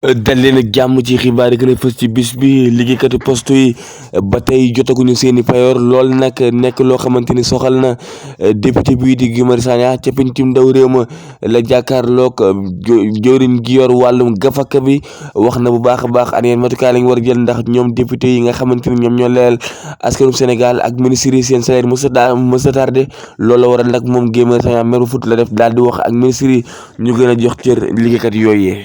dal leen ak jàmm ci xibaar yi gën a fës ci bis bi liggéeykatu poste yi ba tey jotaguñu seeni payoor lool nag nekk loo xamante ni soxal na député bii di Guy Marius Sagna ca pencum ndaw réew ma la jàkkaarloog jëwriñ gi yor wàllum gafaka bi wax na bu baax a baax an yeen matukaay lañ war a jël ndax ñoom député yi nga xamante ni ñoom ñoo leel askanu Sénégal ak ministres yi seen salaire mës a tardé loolu la waral nag moom Guy Marius Sagna meru fut la def daal di wax ak ministres yi ñu gën a jox cër liggéeykat yooyee.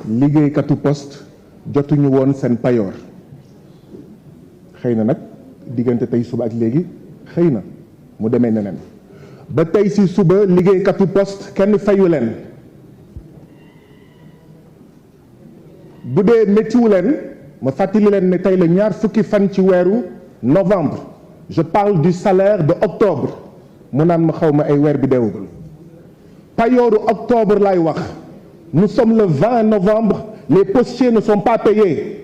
liggéeykatu poste jotuñu woon seen payoor xëy na nag diggante tey suba ak léegi xëy na mu demee neneen ba tey si suba liggéeykatu poste kenn fayu leen bu dee méttiwu leen ma fàttali leen ne tey la ñaar fukki fan ci weeru novembre je parle du salaire de octobre mu naan ma xaw ma ay weer bi deewagul payooru octobre laay wax. Nous sommes le 20 novembre, les postiers ne sont pas payés.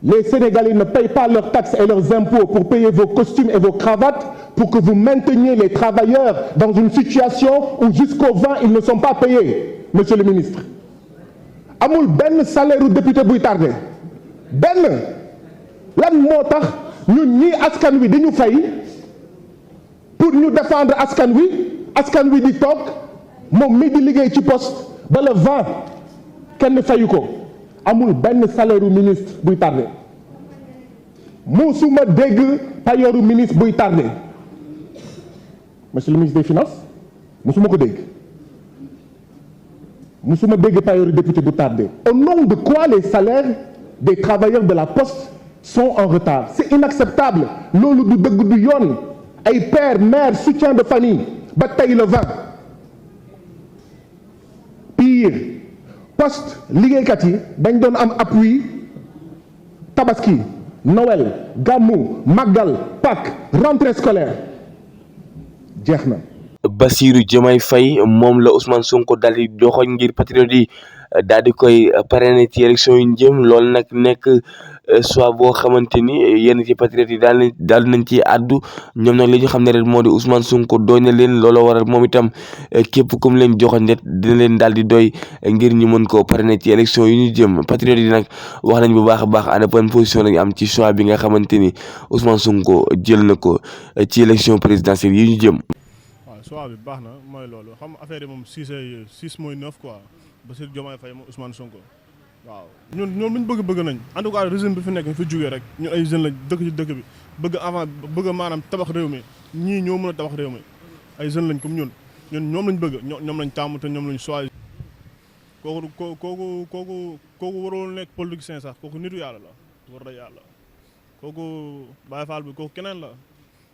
Les Sénégalais ne payent pas leurs taxes et leurs impôts pour payer vos costumes et vos cravates pour que vous mainteniez les travailleurs dans une situation où jusqu'au 20, ils ne sont pas payés, monsieur le ministre. amul benn salaire u député buy tardé benn lan moo tax ñun ñii askan wi dañu fay pour ñu défendre askan wi di toog moom mi di liggéey ci poste ba le 20 kenn fayu ko amul benn salaire u ministre buy tardé musuma dégg payooru ministre buy tardé monsieur le ministre des finances musuma ko dégg musuma dégg payooru député bu tardé au nom de quoi les salaires des travailleurs de la poste sont en retard c'est inacceptable loolu du dëgg du yoon ay père mère soutien de famille ba tey le 20 pire poste liggéeykat yi dañ doon am appui tabaski Noël gàmmu màggal Pâques rentrée scolaire jeex na. Bassirou Diomaye Faye moom la Ousmane Sonko daal di doxoñ ngir patriote yi daal di koy parrainer ci élection yu jëm loolu nag nekk soit boo xamante ni yenn ci patriote yi daal nañ ci àddu ñoom nag li ñu xam ne rek moo di Ousmane Sonko doy na leen looloo waral moom itam képp comme leen joxoñ rek dina leen daal di doy ngir ñu mën koo parrainer ci élection yu ñu jëm patriote yi nag wax nañ bu baax a baax ana ban position lañu am ci choix bi nga xamante ni Ousmane Sonko jël na ko ci élection présidentielle yi ñu jëm. choix bi baax na mooy loolu xam affaire yi moom 6 mooy 9 quoi Bassirou Diomaye Faye moom Ousmane Sonko waaw. ñun ñoom lu ñu bëgg nañ en tout cas régime bi fi nekk ñu fi jógee rek ñun ay jeunes lañ dëkk ci dëkk bi bëgg maanaam tabax réew mi ñii ñoo mën a tabax réew mi ay jeunes lañ comme ñun ñoom lañ bëgg ñoom lañ tàmm te ñoom lañ choisir. kooku warul nekk politicien sax kooku nitu yàlla la war na yàlla kooku Baye Fall bi kooku keneen la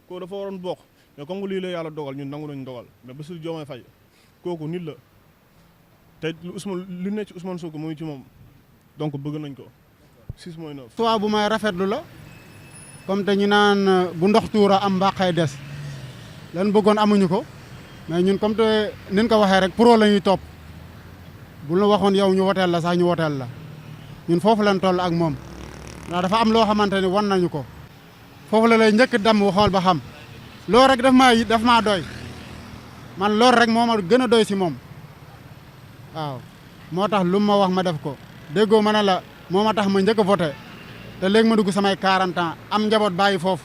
kooku dafa waroon bokk. mais comme que lii la yàlla dogal ñun nangu nañ dogal mais Bassirou Diomaye Faye kooku nit la te lu nekk ci Ousmane Sonko mooy ci moom donc bëgg nañ ko 6 mooy 9. soit bu may rafetlu la comme te ñu naan bu ndox tuura am mbaqay des lan bëggoon amuñu ko mais ñun comme te nin ko waxee rek pro la ñuy topp bu la waxoon yow ñu woteel la sax ñu woteel la ñun foofu lañ toll ak moom ndax dafa am loo xamante ni wan nañu ko foofu la lay njëkk dam xool ba xam. loolu rek daf maa doy man loolu rek moo ma gën a doy si moom waaw moo tax lu ma wax ma def ko déggoo ma ne la moo ma tax ma njëkk a voté te léegi ma dugg samay 40 ans am njaboot bàyyi foofu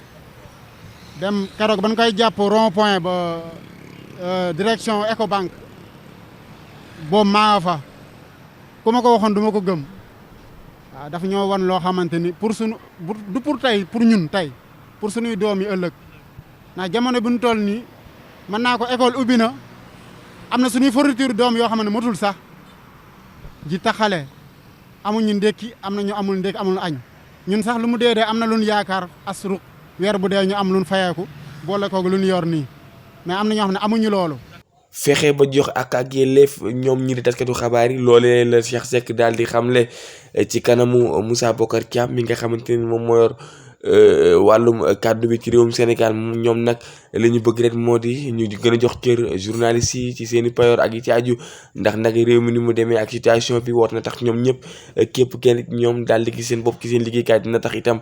dem keroog ban koy jàpp rond point ba direction Ecobank boobu maa nga fa ku ma ko waxoon du ma ko gëm waaw dafa ñoo wan loo xamante ni pour sunu du pour tey pour ñun tey pour sunuy doom yi ëllëg. ndax jamono bi ñu toll nii mën naa ko école ubbi na am na suñuy fourniture doom yoo xam ne matul sax ji taxale amuñu ndékki am na ñu amul ndékki amul añ ñun sax lu mu dee am na lu ñu yaakaar asru weer bu dee ñu am lu ñu fayeeku boole koog lu ñu yor nii mais am na ñoo xam ne amuñu loolu. fexe ba jox ak yelleef ñoom ñi di taskatu xabaar yi loolee la Cheikh Seck daal di xamle ci kanamu Moussa Bocar Thiam mi nga xamante ni moom moo yor wàllum kàddu bi ci réewum Sénégal ñoom nag li ñu bëgg rek moo di ñu gën a jox cër journalistes yi ci seen i payoor ak yi ci aju ndax nag réew mi ni mu demee ak situation bi woot na tax ñoom ñëpp képp kenn ñoom daal di gis seen bopp ci seen liggéeykaay dina tax itam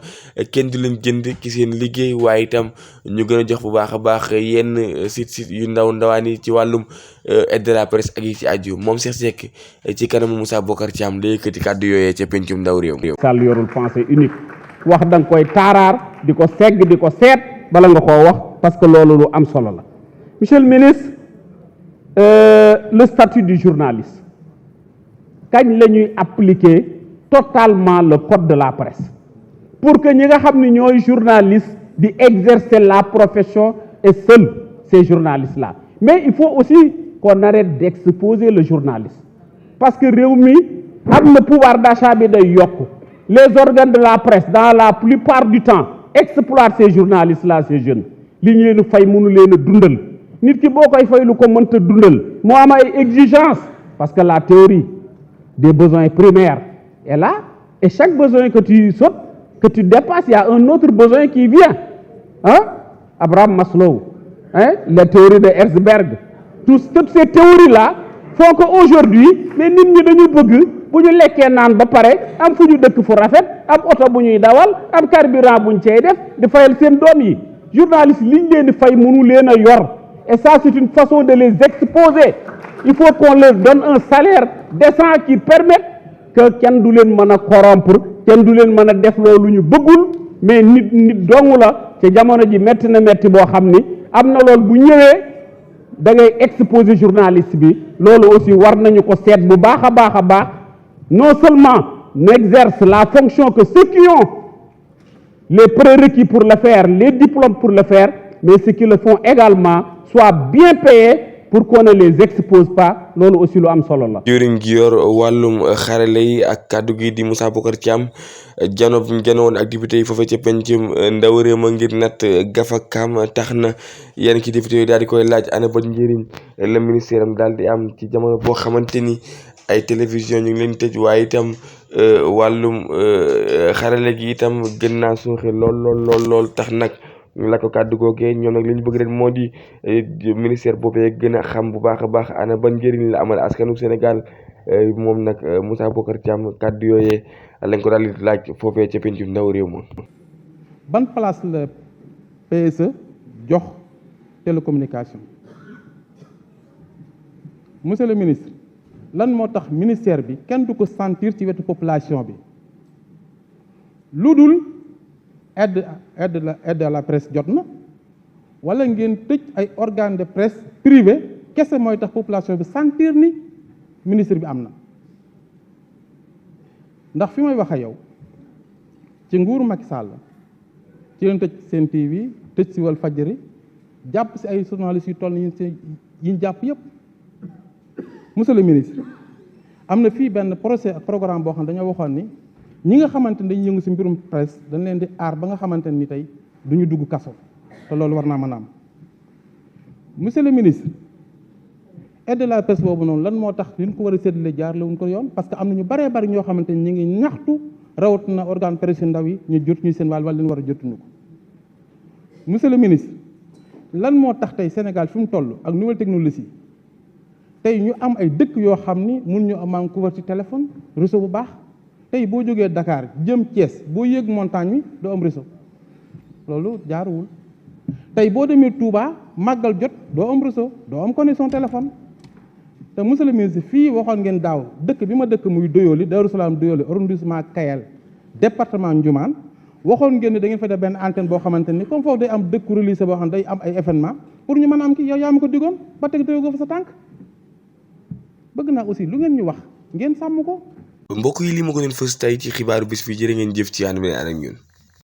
kenn du leen jënd ci seen liggéey waaye itam ñu gën a jox bu baax a baax yenn site yu ndawaan yi ci wàllum aide de la presse ak yi ci aju moom Cheikh Seck ci kanamu Moussa Bocar Thiam la yëkkati kàddu yooyee ca pencum ndaw réew. Sall yorul pensée unique wax da nga koy taaraar di ko segg di ko seet bala nga koo wax parce que loolu lu am solo la. Monsieur le ministre, le statut du journaliste kañ la ñuy appliquer totalement le code de la presse pour que ñi nga xam ne ñooy journaliste di exercer la profession et seuls ces journalistes là. Mais il faut aussi qu'on arrête d'exposer le journaliste parce que réew mi am na pouvoir d'achat bi day yokku. Les organes de la presse dans la plupart du temps exploitent ces journalistes là, ces jeunes li ñu leen fay mënu leen a dundal nit ki boo koy fay lu ko mënta dundal moo am ay exigences parce que la théorie des besoins primaires est là et chaque besoin que tu sautes, que tu dépasses, il y a un autre besoin qui vient. Abraham Maslow, la théorie de Herzberg, toutes ces théories-là font qu'aujourd'hui, les nit ñi dañu bëgg bu ñu lekkee naan ba pare am fu ñu dëkk fu rafet am oto bu ñuy dawal am carburant bu ñu cay def di fayal seen doom yi journalistes liñ leen di fay mënu leen a yor et ça c'est une façon de les exposer. Il faut qu'on leur donne un salaire décent qui permette que kenn du leen mën a corrompre kenn du leen mën a def loolu ñu bëggul mais nit dong la ci jamono ji metti na metti boo xam ni am na loolu bu ñëwee da ngay exposer journaliste bi loolu aussi war nañu ko seet bu baax a baax a baax non seulement n'exerce la fonction que ceux qui ont les prérequis pour le faire, les diplômes pour le faire, mais ceux qui le font également soient bien payés pour qu'on ne les expose pas loolu aussi lu am solo la. jëriñ gi yor wàllum xarale yi ak kàddu gi di Moussa Bocar Thiam janoon ak député yi foofu ca pencum ndaw réew ma ngir natt gafakaam tax na yenn ci député yi daal di koy laaj ana ba njëriñ la ministère am daal di am ci jamono boo xamante ni ay télévision ñu ngi leen tëj waaye itam wàllum xarale gi itam gën naa suuxe lool tax nag la ko kàddu googee ñoom nag li ñu bëgg rek moo di ministère boobee gën a xam bu baax a baax ana ban njëriñ la amal askanu Sénégal moom nag Moussa Bocar Thiam kàddu yooyee lañ ko daal di laaj foofee ca pencu ndaw réew ma. ban place la PSE jox télécommunication monsieur le ministre lan moo tax ministère bi kenn du ko sentir ci wetu population bi lu dul aide à la presse jot na wala ngeen tëj ay organes de presse privé kese mooy tax population bi sentir ni ministre bi am na ndax fi may wax ak yow ci nguuru Macky Sall ci leen tëj seen TV tëj si Walfadjri jàpp si ay journalistes yu toll ni yi ñu jàpp yëpp monsieur le ministre am na fii benn programme boo xam ne dañoo waxoon ni ñi nga xamante ne dañuy yëngu si mbirum presse dañ leen di aar ba nga xamante ni tey du ñu dugg kaso te loolu war naa mën a am monsieur le ministre aide de la presse boobu noonu lan moo tax li ñu ko war a séddale jaar la wuñ ko yoon parce que am na ñu baree bari ñoo xamante ni ñu ngi ñaxtu rawat na organe presse ndaw yi ñu jot ñu seen wàll wala leen war a jotuñu ko monsieur le ministre lan moo tax tey Sénégal fi mu toll ak nouvelle technologie tey ñu am ay dëkk yoo xam ni mun ñu am couverture téléphone réseau bu baax tey boo jógee Dakar jëm Thiès boo yéeg montagne mi doo am réseau loolu jaaruwul tey boo demee Touba màggal jot doo am réseau doo am connexion téléphone te monsieur le ministre fii waxoon ngeen daaw dëkk bi ma dëkk muy Doyoli Darou Salaam Doyoli arrondissement Kayel département Ndioumane waxoon ngeen ne da ngeen fa def benn antenne boo xamante ni comme foofu day am dëkku religieux boo xam ne day am ay événement pour ñu mën a am kii yow yaa ma ko digoon ba teg ko fa sa tànk bëgg naa aussi lu ngeen ñu wax ngeen sàmm ko. mbokk yi li ma ko leen fës tey ci xibaaru bis bi jërë ngeen jëf ci ànd bi ak ñun.